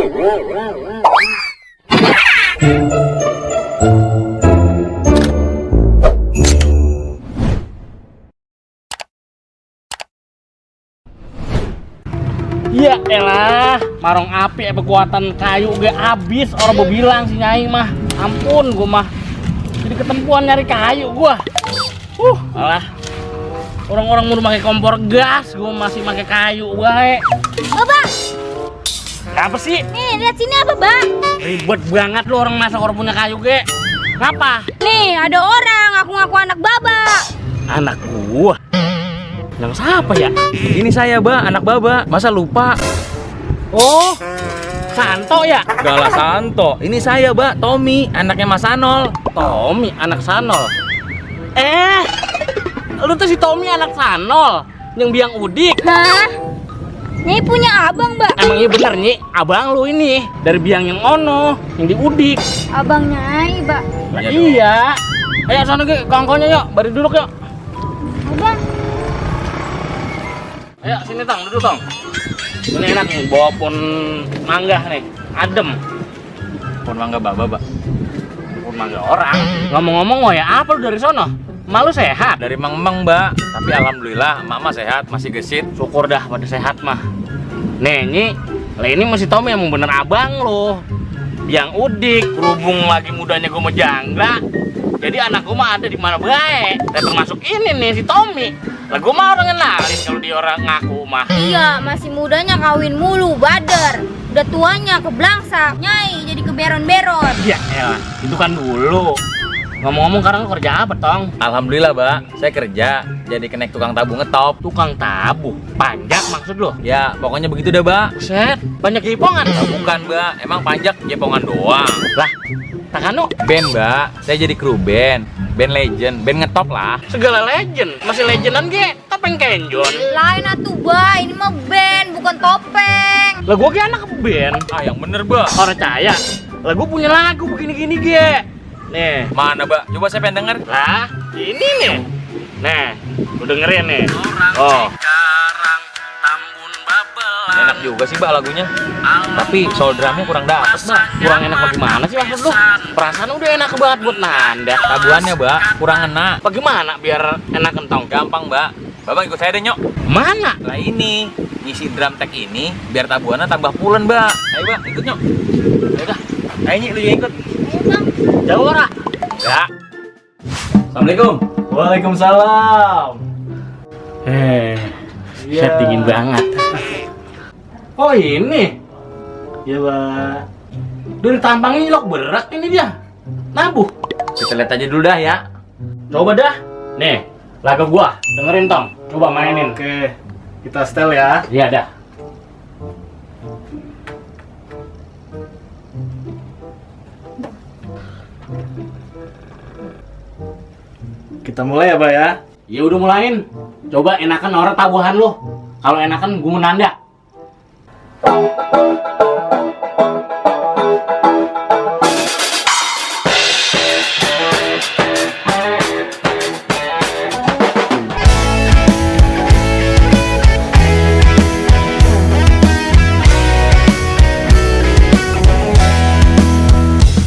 Ya elah, marong api kekuatan kayu gue habis. Orang mau bilang si Nyai mah, ampun gue mah jadi ketempuan nyari kayu gue. Alah, orang-orang mau pakai kompor gas, gue masih pakai kayu gue. Bang, Apa sih? nih lihat sini apa bang? Ribet banget lu orang masak orang punya kayu gue. Kenapa? Nih ada orang ngaku-ngaku anak baba. Anak gua. Yang siapa ya? Ini saya, Ba, anak Baba. Masa lupa? Oh, Santo ya? Gala Santo. Ini saya, Ba, Tommy, anaknya Mas Anol. Tommy anak Sanol. Lu tuh si Tommy anak Sanol yang biang udik. Hah? Nyai punya abang mbak? Emang iya bener Nyi, abang lu ini dari biang yang ono, yang di udik. Abang Nyai mbak. Lah iya. Ayo sana ke kongkonya yuk, bari duduk yuk. Abang. Ayo sini Tong, duduk Tong. Ini enak nih, bawa pohon mangga nih, adem. Pohon mangga Baba, Ba. Pohon mangga orang. Ngomong-ngomong mau ya apa lu dari sono? Malu sehat? Dari Mang-Mang, Ba. Tapi alhamdulillah Mama sehat, masih gesit. Syukur dah pada sehat mah. Nih, Nyi, lah ini masih Tommy emang bener abang lo. Yang udik, berhubung lagi mudanya gue mau jangga. Jadi anak gue mah ada di mana baik. Dan termasuk ini nih si Tommy. Lah gue mah orang kenalin kalau dia orang ngaku mah. Iya masih mudanya kawin mulu bader. Udah tuanya keblangsak. Nyai jadi keberon-beron. Iya, elah, itu kan dulu. Ngomong-ngomong sekarang lu kerja apa, Tong? Alhamdulillah, Ba. Saya kerja jadi kenek tukang tabu ngetop. Tukang tabu. Panjak maksud lo? Ya, pokoknya begitu dah, Ba. Buset, banyak hipongan. Bukan, Ba. Emang panjak jepongan doang. Lah, Takano, Band, Ba. Saya jadi kru band. Band legend, band ngetop lah. segala legend. Masih legendan ge, topeng kenjon. Lain atuh ba, ini mah band bukan topeng. Lah gua ge anak band. Ah, yang bener, Ba. Orang percaya. Lah gua punya lagu begini-gini ge. Nih, Mana, Ba? Coba saya pengen denger. lah ini nih. Nih, lu dengerin nih. Oh. Sekarang Tambun Babelan. Enak juga sih, Ba, lagunya. Tapi soul drumnya kurang dapet, Ba. Kurang enak bagaimana sih maksud lu? Perasaan udah enak banget buat nanda. Tabuannya, Ba, kurang enak. Bagaimana biar enak kentong? Gampang, Ba. Bapak ikut saya deh, Nyok. Mana? Lah ini, ngisi drum tag ini biar tabuannya tambah pulen, Ba. Ayo, Ba, ikut, Nyok. Ya udah, Ayo, Nyi, lu juga ikut. Ayo bang. jauh ora? Ya. Assalamualaikum. Waalaikumsalam. Set dingin banget. Oh ini? Ya, Pak. Dari tampangnya nyelok berat ini dia. Nabuh. Kita lihat aja dulu dah ya. Coba dah. Nih, lagu gua. Dengerin Tong. Coba mainin. Oke, kita setel ya. Iya dah. Kita mulai ya, Pak ya. Ya udah mulain. Coba enakan orang tabuhan lu. Kalau enakan gua menanda.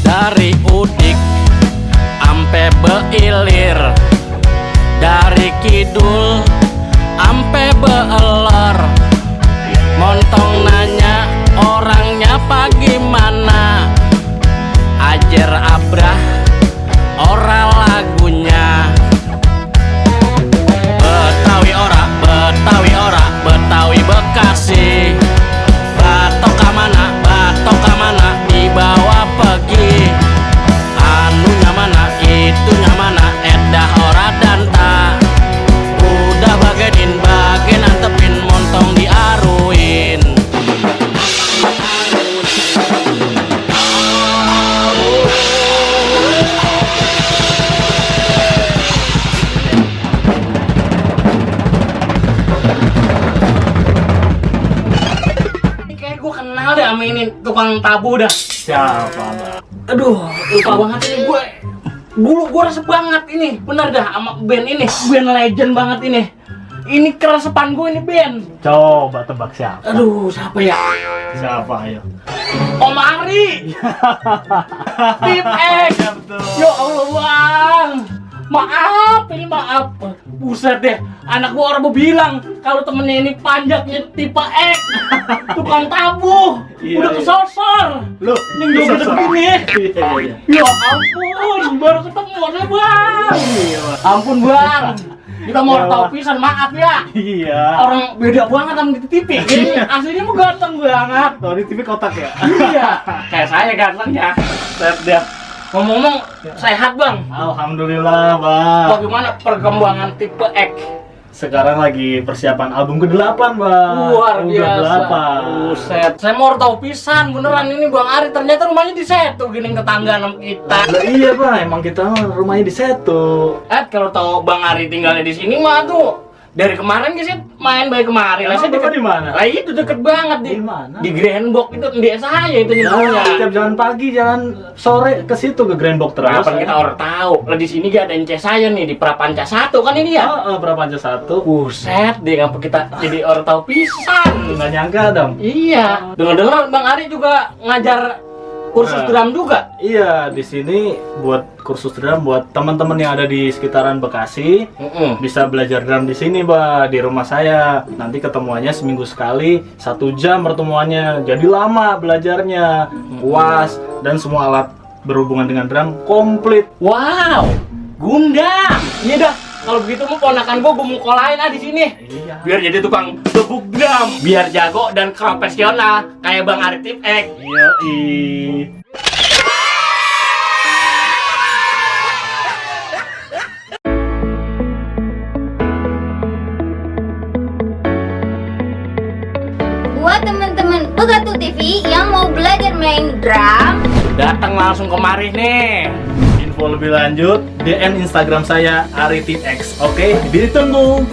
Dari udik ampe beilir, dari kidul ampe beeler, montong nanya orangnya gimana, ajer abrah ora lagunya. Betawi ora, Betawi ora, Betawi Bekasi. Batok kamana dibawa pergi. Anunya mana, itunya mana, edah ora danta. Udah bagenin, bagen antepin, montong diaruin. Kayak gue kenal deh sama ini tukang tabu dah. Siapa, Pak? Aduh, lupa banget ini gue. Dulu gue resep banget ini, bener dah sama band ini, band legend banget ini. Ini keresepan gue ini band. Coba tebak siapa? Aduh, siapa ya? Siapa, ayo? Om Ari. Tip X. Ya Allah bang, maaf ini maaf. Buset deh, anak gua orang bilang kalau temennya ini panjatnya tipe X, tukang tabuh, Iya, udah iya. kesosor. Loh, Yang joget kesosor. begini. Iya. Ya ampun, baru ketemu deh bang. Iya, Bang. Ampun bang, kita mau Ya, tahu Bang. pisan maaf ya. Iya. Orang beda banget sama di TV. Ini aslinya mah ganteng banget. Oh, di TV kotak ya? Iya, kayak saya ganteng ya. Set dia. Ngomong-ngomong, sehat bang. Alhamdulillah, Bang. Bagaimana perkembangan tipe X? Sekarang lagi persiapan album ke-8, Bang. Luar Udah biasa. 8. Buset. Saya mau tahu pisan beneran ini Bang Ari ternyata rumahnya di Setu gini tetangga sama kita. Lah iya, Bang. Emang kita rumahnya di Setu. Kalau tahu Bang Ari tinggalnya di sini mah tuh dari kemarin sih main baik kemarin. Lah Emang saya Bapak deket di mana? Lah itu deket banget Di mana? Di Grandbox itu di saya itu Ya, nyebutnya. setiap jalan pagi, jalan sore ke situ ke Grand Box terus. Kapan kita orang tahu? Lah di sini gak ada NC saya nih di Prapanca 1 kan ini ya. Berapa aja satu? Buset deh ngapa kita jadi orang tahu pisan. Nggak nyangka, Dam. Iya. Dengar-dengar Bang Ari juga ngajar kursus Nah. drum juga. Iya, di sini buat kursus drum buat teman-teman yang ada di sekitaran Bekasi. Bisa belajar drum di sini, Mbak, di rumah saya. Nanti ketemuannya seminggu sekali, 1 jam pertemuannya. Jadi lama belajarnya, puas, dan semua alat berhubungan dengan drum komplit. Wow, Gundam. Iya dah. Kalau begitu mau ponakan gua mau kolain di sini. Iya. Biar jadi tukang gebuk drum, biar jago dan profesional kayak Bang Ari Tip X. Yoi. Buat teman-teman Begatu TV yang mau belajar main drum, Datang langsung kemari nih. Info lebih lanjut, DM Instagram saya Ari Tip X. Oke, ditunggu.